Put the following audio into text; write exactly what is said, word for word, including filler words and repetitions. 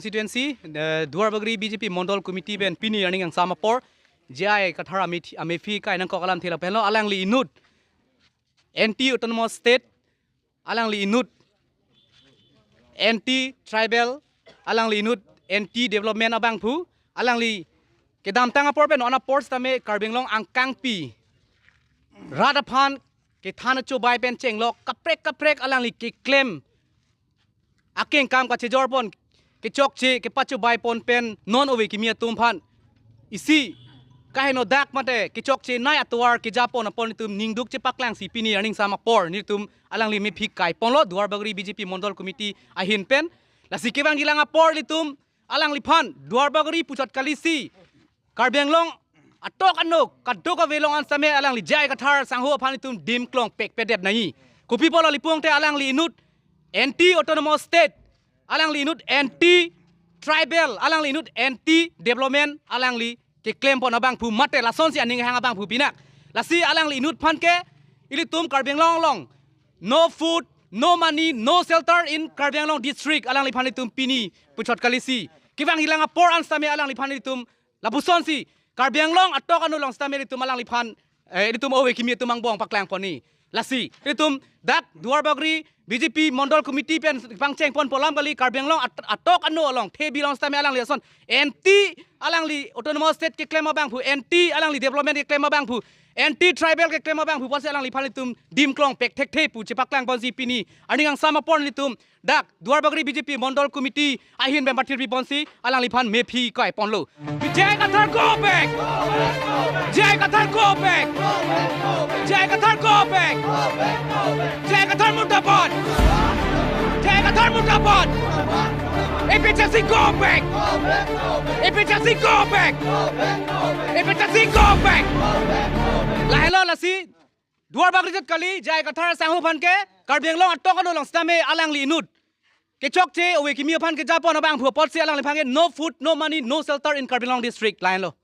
constituency, eh, Duarbagori B J P Mondol Committee pen pini arni kangsam apor J I Kathar amethi-, amephi kai nangkok alamthe lapen lo alangli inut anti autonomous state, alangli inut anti tribal, alangli inut anti development abangphu, alangli kedamtang apor pen non apor sitame Karbi Anglong angkangpi rat aphan kethan achobai pen chenglok kaprek kaprek alangli keklem akengkam kachejor pon kechokche kepachobai pon pen non ove kimi atum aphan isi kaheno dak mate kechokche nai atovar keja pon apor nelitum ningduk chepaklangsi pini arni kangsam apor nelitum alangli mephi kai ponlo Duarbagori B J P Mondol Committee ahin pen. Lasi kevangjilang apor nelitum alangliphan Duarbagori puchot kalisi Karbi Anglong atok ano kadokave along an sitame alangli J I Kathar sangho aphan nelitum dim klong pekpedet nangji. Kopi apotlo lapu tangte alangli inut anti autonomous state, alangli inut anti tribal, alangli inut anti development alangli keklem pon abangphu mate lasonsi aning hang abangphu pinak. Lasi alangli inut aphan ke ilitum Karbi Anglong along no food, no money, no shelter in Karbi Anglong district alangliphan nelitum pini puchot kalisi kevangjilang apor an sitame alangliphan nelitum lapusonsi Karbi Anglong atok ano along sitame nelitum alangliphan, eh, nelitum ove kimi atum angbong paklang ponji. Lasi nelitum dak Duarbagori B J P Mondol Committee pen pangcheng pon pu alam kali, Karbi Anglong at-, atok ano along thebi along sitame alangli ason anti alangli autonomous state keklem abangphu, anti alangli development keklem abangphu, anti tribal keklem abangphu apotsi alangliphan nelitum dim klong pek thekthe pu chepaklang ponsi pini arni kangsam apor nelitum dak Duarbagori B J P Mondol Committee ahin pen pathir pi ponsi alangliphan mephi kai ponlo. J I Kathar go back! J I Kathar go back! J I Kathar go back! J I Kathar murdabad! J I Kathar murdabad! A P H L C go back! A P H L C go back! A P H L C go back! Lahelo lasi Duarbagori jat kali, J I Kathar sangho aphan ke Karbi Anglong atok ano along sitame alangli inut kechokche ove kimi aphan keja pon abangphu apotsi alangliphan ke no food, no money, no shelter in Karbi Anglong district, lahenlo.